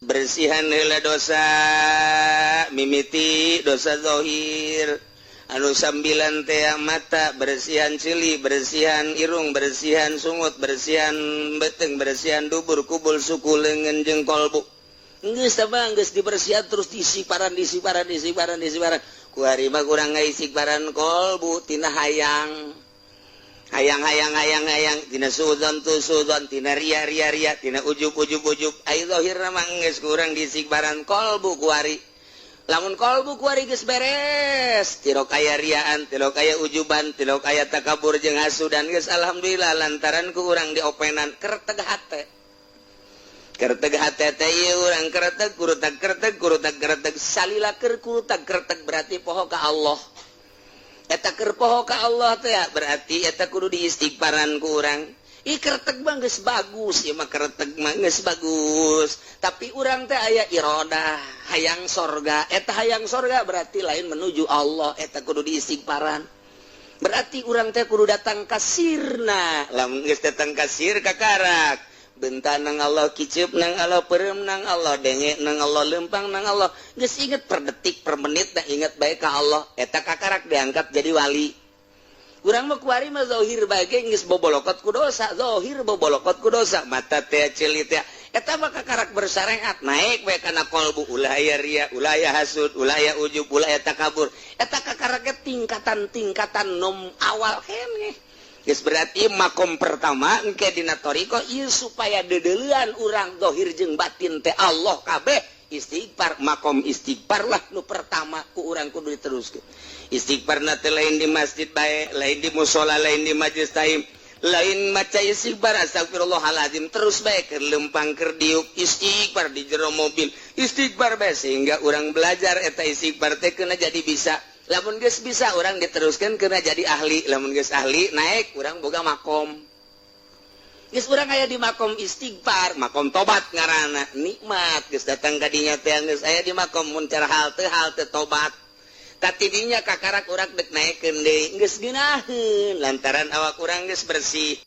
Bersihan heula dosa, mimiti dosa zahir anu sambilan teh mata, bersihan ceuli, bersihan irung, bersihan sungut, bersihan beteng, bersihan dubur, kubul, suku, leungeun jeung kolbu. Geus tah, geus dibersihan, terus diistighfaran, diistighfaran, diistighfaran, diistighfaran. Ku ari mah kurang ngaistighfaran kolbu tina hayang, hayang, hayang, hayang, hayang, tina suudzon tu suudzon, tina ria, ria, ria, tina ujub, ujub, ujub. Ayo, zahirna mah geus kurang diistighfaran kolbu kuari. Lamun kolbu kuari geus beres, tilok aya riaan, tilok aya ujuban, tilok aya takabur jeung hasudan, geus alhamdulillah, lantaran ku urang diopenan kerteg hate. Kerteg hate teh ieu urang kerteg, kurutag kerteg, kurutag kerteg, salila keur kurutag kerteg berarti poho ka Allah. Eta keur poho ka Allah teh berarti eta kudu diistighfaran ku urang. Ih, kerteg mah geus bagus, ieu mah kerteg mah geus bagus, tapi urang teh aya irodah hayang sorga. Eta hayang sorga berarti lain menuju Allah. Eta kudu diistighfaran, berarti urang teh kudu datang ka sirna. Lamun geus datang ka sir, kakarak bentar nang Allah, kicep nang Allah, perem nang Allah, denge nang Allah, lempang nang Allah, geus inget per detik, per menit dah inget baik ka Allah. Eta kakarak diangkat jadi wali. Urang mah kuari mah zahir bae geus bobolokot ku dosa, zahir bobolokot ku dosa, mata teh, ceuli teh. Eta mah kakarak bersyariat, naik bae kana kolbu, ulah aya ria, ulah aya hasud, ulah aya ujub, ulah aya takabur. Eta kakarak tingkatan-tingkatan nom awal keneh. Geus berarti makom pertama engke dina thoriqoh ieu supaya deudeulean urang zahir jeung batin teh Allah kabeh, istighfar. Makom istighfar lah nu pertama ku urang kudu diteruskeun. Istighfar na teh lain di masjid bae, lain di musola, lain di majlis taklim, lain maca istighfar astagfirullahaladzim terus bae keur lempang, keur diuk istighfar, di jero mobil istighfar bae, sehingga urang belajar eta istighfar teh kena jadi bisa. Lamun geus bisa, urang diteruskan kena jadi ahli. Lamun geus ahli, naik urang boga makom. Geus urang aya di makom istighfar, makom tobat ngaranna, nikmat geus datang ka dinya teh, geus aya di makom mun cara hal teh, hal teh tobat. Tatidinya kakarak urang dek naikkeun deui, geus geunaheun lantaran awak urang geus bersih.